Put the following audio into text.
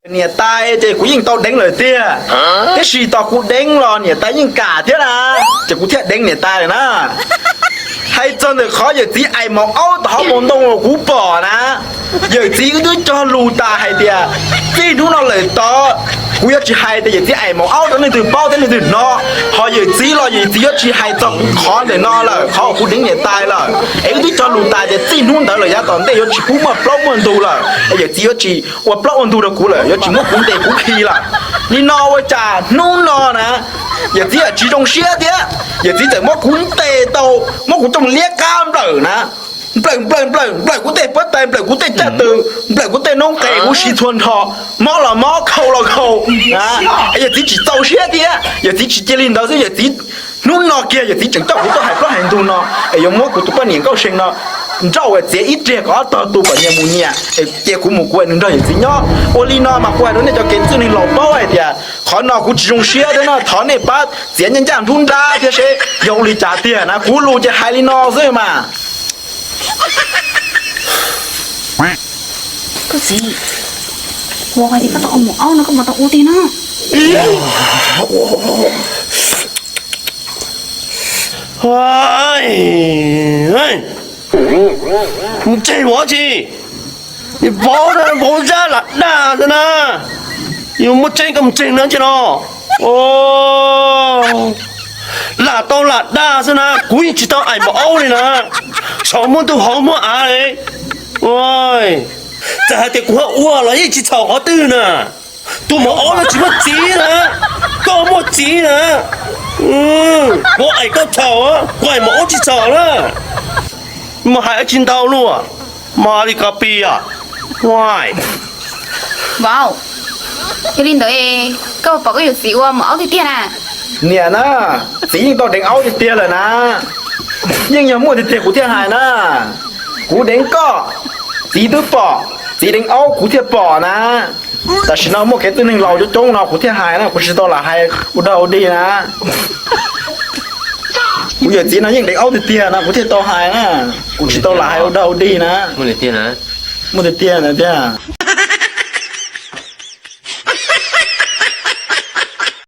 Niam tais ces kuv yeej tau deev lawm tiag, tiam sis tos kuv deev los niam tais yeej kam thiab na, ces kuv thiaj deev niam tais lawm na. Hais txog ntawm qhov yawm txiv aim maum aub tom hauv paus ntoo uas kuv pom na, yawm txiv wb twb cog lus tas hais tias txij hnub no lawm tod kuv yuav tsis hais tias yawm txiv aim maum aub rau leej twg paub thiab leej twg hnov. Ho yawm txiv los yawm txiv yuav tsis hais txog qhov ntawm no lawm, qhov uas kuv deev niam tais lawm. Es wb twb cog lus tas tias txij hnub ntawd lawm yav tom ntej yuav tsis pub muaj plaub muaj ntug lawm, es yawm txiv yuav tsis ua plaub ua ntug rau kuv lawm, yuav tsis muab kuv ntes kuv khi lawm. Nim no ua cas hnub no na, yawm txiv tsis zoo siab thiab, yawm txiv txawm muab kuv ntes tau, muab kuv coj liab qab nplawm na, nplawm nplawm nplawm nplawm kuv tej puab tais, nplawm kuv tej caj tw, nplawm kuv tej noob qes, kuv siv txhua nrho, mob los mob, khau los khau. Yawm txiv tsis txaus siab thiab, yawm txiv tsis cia li ntawd xwb, yawm txiv hnub no kiag yawm txiv tseem coj kuv tuaj hais plaub hais ntug no, es yuav muab kuv tus poj niam Nkauj See no nrauj txiav ib riag kom ob tog tu kom nyias mus nyias, es cia kuv mus kuv nws nrog yawm txiv nyob. Ua li no mas kuv hais rau nej cov kev txwj neeg laus paub hais tias qhov no kuv tsis zoo siab thiab no, thov nej pab txiav ncaj ncaj nruab nrab thiab seb yog ua li cas tiag na, kuv lus ces hais li no xwb mas. Koj txiv, ua hais tias koj tau ua maum aub no koj puas tau ua tiag no? Mus tseeg ua dab tsi? Vauv, vauv zab lam dag xwb na. Yus muaj tseeb koj mus tseeg no ntsia no. Lam tau lam dag xwb na, kuv yeej tsis tau aim maum aub li na. Saum muaj ntuj hauv muaj av li. Txawm hais tias kuv ho ua los yeej tsis txhaum qhov twg na. Tus maum aub no tsis muaj txiv na, koj muaj txiv na. Kuv aim koj txhaum, kuv aim maum aub tsis txhaum na. Mus hais tsis ntau luaj, mas li ko pi os. Vauv, yog li ntawd koj pom koj yuav txiv ua maum aub tiag tiag na? Niam na, txiv yeej tau deev aub tiag tiag lawm na. Yeej yog muaj tiag tiag kuv thiaj hais na. Kuv deev koj, txiv twb pom, txiv deev aub kuv thiaj pom na. Tam sim no muaj kev txwj neeg laus coob coob no kuv thiaj hais na, kuv tsis tau lam hais ua dog ua dig na. Kuv yawm txiv no yeej deev aub tiag tiag no kuv thiaj tau hais na, kuv tsis tau lam hais ua dog ua dig na. Muaj tiag tiag na tiag.